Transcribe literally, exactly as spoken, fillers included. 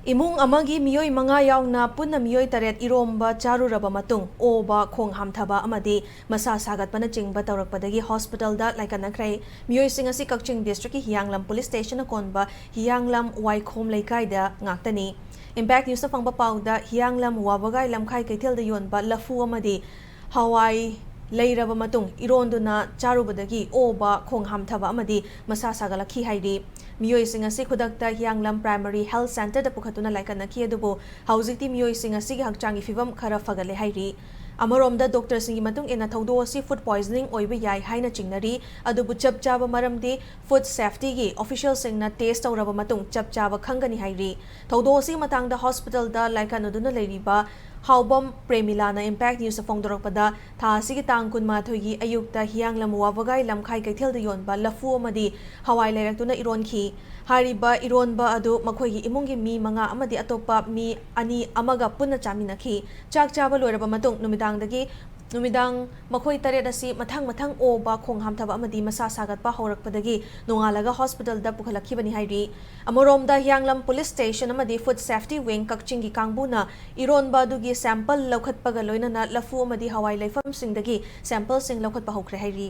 ꯏꯃꯨꯡ ꯑꯃꯒꯤ ꯃꯤꯑꯣꯏ ꯃꯉꯥ ꯌꯥꯎꯅ ꯄꯨꯟꯅ ꯃꯤꯑꯣꯏ ꯇꯔꯦꯠ ꯏꯔꯣꯝꯕ ꯆꯥꯔꯨꯔꯕ ꯃꯇꯨꯡ ꯑꯣꯕ, ꯈꯣꯡ ꯍꯥꯝꯊꯕ ꯑꯃꯗꯤ ꯃꯁꯥ ꯁꯥꯒꯠꯄꯅꯆꯤꯡꯕ ꯇꯧꯔꯛꯄꯗꯒꯤ ꯍꯣꯁꯄꯤꯇꯥꯜꯗ ꯂꯥꯏꯀꯠꯅꯈ꯭ꯔꯦ꯫ ꯃꯤꯑꯣꯏꯁꯤꯡ ꯑꯁꯤ ꯀꯛꯆꯤꯡ ꯗꯤꯁꯇ꯭ꯔꯤꯛꯀꯤ ꯍꯤꯌꯥꯡꯂꯝ ꯄꯨꯂꯤꯁ ꯁ꯭ꯇꯦꯁꯟꯅ ꯀꯣꯟꯕ ꯍꯤꯌꯥꯡꯂꯝ ꯋꯥꯏꯈꯣꯝ ꯂꯩꯀꯥꯏꯗ ꯉꯥꯛꯇꯅꯤ꯫ ꯏꯝꯄꯦꯛ ꯅ꯭ꯌꯨꯁꯅ ꯐꯪꯕ ꯄꯥꯎꯗ, ꯍꯤꯌꯥꯡꯂꯝ ꯋꯥꯕꯒꯥꯏ ꯂꯝꯈꯥꯏ ꯀꯩꯊꯦꯜꯗ ꯌꯣꯟꯕ ꯂꯐꯨ ꯑꯃꯗꯤ ꯍꯋꯥꯏ ꯂꯩꯔꯕ ꯃꯇꯨꯡ ꯏꯔꯣꯟꯗꯨꯅ ꯆꯥꯔꯨꯕꯗꯒꯤ ꯑꯣꯕ, ꯈꯣꯡ ꯍꯥꯝꯊꯕ ꯑꯃꯗꯤ ꯃꯁꯥ ꯁꯥꯒꯠꯂꯛꯈꯤ ꯍꯥꯏꯔꯤ꯫ ꯃꯤꯑꯣꯏꯁꯤꯡ ꯑꯁꯤ ꯈꯨꯗꯛꯇ ꯍꯤꯌꯥꯡꯂꯝ ꯄ꯭ꯔꯥꯏꯃꯔꯤ ꯍꯦꯜꯊ ꯁꯦꯟꯇꯔꯗ ꯄꯨꯈꯠꯇꯨꯅ ꯂꯥꯏꯀꯠꯅꯈꯤ, ꯑꯗꯨꯕꯨ ꯍꯧꯖꯤꯛꯇꯤ ꯃꯤꯑꯣꯏꯁꯤꯡ ꯑꯁꯤꯒꯤ ꯍꯛꯆꯥꯡꯒꯤ ꯐꯤꯕꯝ ꯈꯔ ꯐꯒꯠꯂꯦ ꯍꯥꯏꯔꯤ꯫ ꯑꯃꯔꯣꯝꯗ, ꯗꯣꯛꯇꯔꯁꯤꯡꯒꯤ ꯃꯇꯨꯡ ꯏꯟꯅ ꯊꯧꯗꯣꯛ ꯑꯁꯤ ꯐꯨꯗ ꯄꯣꯏꯖꯅꯤꯡ ꯑꯣꯏꯕ ꯌꯥꯏ ꯍꯥꯏꯅ ꯆꯤꯡꯅꯔꯤ, ꯑꯗꯨꯕꯨ ꯆꯞ ꯆꯥꯕ ꯃꯔꯝꯗꯤ ꯐꯨꯗ ꯁꯦꯐꯇꯤꯒꯤ ꯑꯣꯐꯤꯁꯤꯌꯦꯜꯁꯤꯡꯅ ꯇꯦꯁ ꯇꯧꯔꯕ ꯃꯇꯨꯡ ꯆꯞ ꯆꯥꯕ ꯈꯪꯒꯅꯤ ꯍꯥꯏꯔꯤ꯫ ꯊꯧꯗꯣꯛ ꯑꯁꯤꯒꯤ ꯃꯇꯥꯡꯗ ꯍꯣꯁꯄꯤꯇꯥꯜꯗ ꯂꯥꯏꯀꯠꯅꯗꯨꯅ ꯂꯩꯔꯤꯕ ꯍꯥꯎꯕꯝ ꯄ꯭ꯔꯦꯃꯤꯂꯥꯅ ꯏꯝꯄꯦꯛ ꯅ꯭ꯌꯨꯁꯇ ꯐꯣꯡꯗꯣꯔꯛꯄꯗ, ꯊꯥ ꯑꯁꯤꯒꯤ ꯇꯥꯡ ꯀꯨꯟꯃꯥꯊꯣꯏꯒꯤ ꯑꯌꯨꯛꯇ ꯍꯤꯌꯥꯡꯂꯝ ꯋꯥꯕꯒꯥꯏ ꯂꯝꯈꯥꯏ ꯀꯩꯊꯦꯜꯗ ꯌꯣꯟꯕ ꯂꯐꯨ ꯑꯃꯗꯤ ꯍꯋꯥꯏ ꯂꯩꯔꯛꯇꯨꯅ ꯏꯔꯣꯟꯈꯤ꯫ ꯍꯥꯏꯔꯤꯕ ꯏꯔꯣꯟꯕ ꯑꯗꯨ ꯃꯈꯣꯏꯒꯤ ꯏꯃꯨꯡꯒꯤ ꯃꯤ ꯃꯉꯥ ꯑꯃꯗꯤ ꯑꯇꯣꯞꯄ ꯃꯤ ꯑꯅꯤ ꯑꯃꯒ ꯄꯨꯟꯅ ꯆꯥꯃꯤꯟꯅꯈꯤ꯫ ꯆꯥꯛ ꯆꯥꯕ ꯂꯣꯏꯔꯕ ꯃꯇꯨꯡ ꯅꯨꯃꯤꯗꯥꯡꯗꯒꯤ, ꯅꯨꯃꯤꯗꯥꯡ ꯃꯈꯣꯏ ꯇꯔꯦꯠ ꯑꯁꯤ ꯃꯊꯪ ꯃꯊꯪ ꯑꯣꯕ, ꯈꯣꯡ ꯍꯥꯝꯊꯕ ꯑꯃꯗꯤ ꯃꯁꯥ ꯁꯥꯒꯠꯄ ꯍꯧꯔꯛꯄꯗꯒꯤ ꯅꯣꯡꯉꯥꯜꯂꯒ ꯍꯣꯁꯄꯤꯇꯥꯜꯗ ꯄꯨꯈꯠꯂꯛꯈꯤꯕꯅꯤ ꯍꯥꯏꯔꯤ꯫ ꯑꯃꯔꯣꯝꯗ, ꯍꯤꯌꯥꯡꯂꯝ ꯄꯨꯂꯤꯁ ꯁ꯭ꯇꯦꯁꯟ ꯑꯃꯗꯤ ꯐꯨꯗ ꯁꯦꯐꯇꯤ ꯋꯤꯡ ꯀꯛꯆꯤꯡꯒꯤ ꯀꯥꯡꯕꯨꯅ ꯏꯔꯣꯟꯕ ꯑꯗꯨꯒꯤ ꯁꯦꯝꯄꯜ ꯂꯧꯈꯠꯄꯒ ꯂꯣꯏꯅꯅ ꯂꯐꯨ ꯑꯃꯗꯤ ꯍꯋꯥꯏ ꯂꯩꯐꯝꯁꯤꯡꯗꯒꯤ ꯁꯦꯝꯄꯜꯁꯤꯡ ꯂꯧꯈꯠꯄ ꯍꯧꯈ꯭ꯔꯦ ꯍꯥꯏꯔꯤ꯫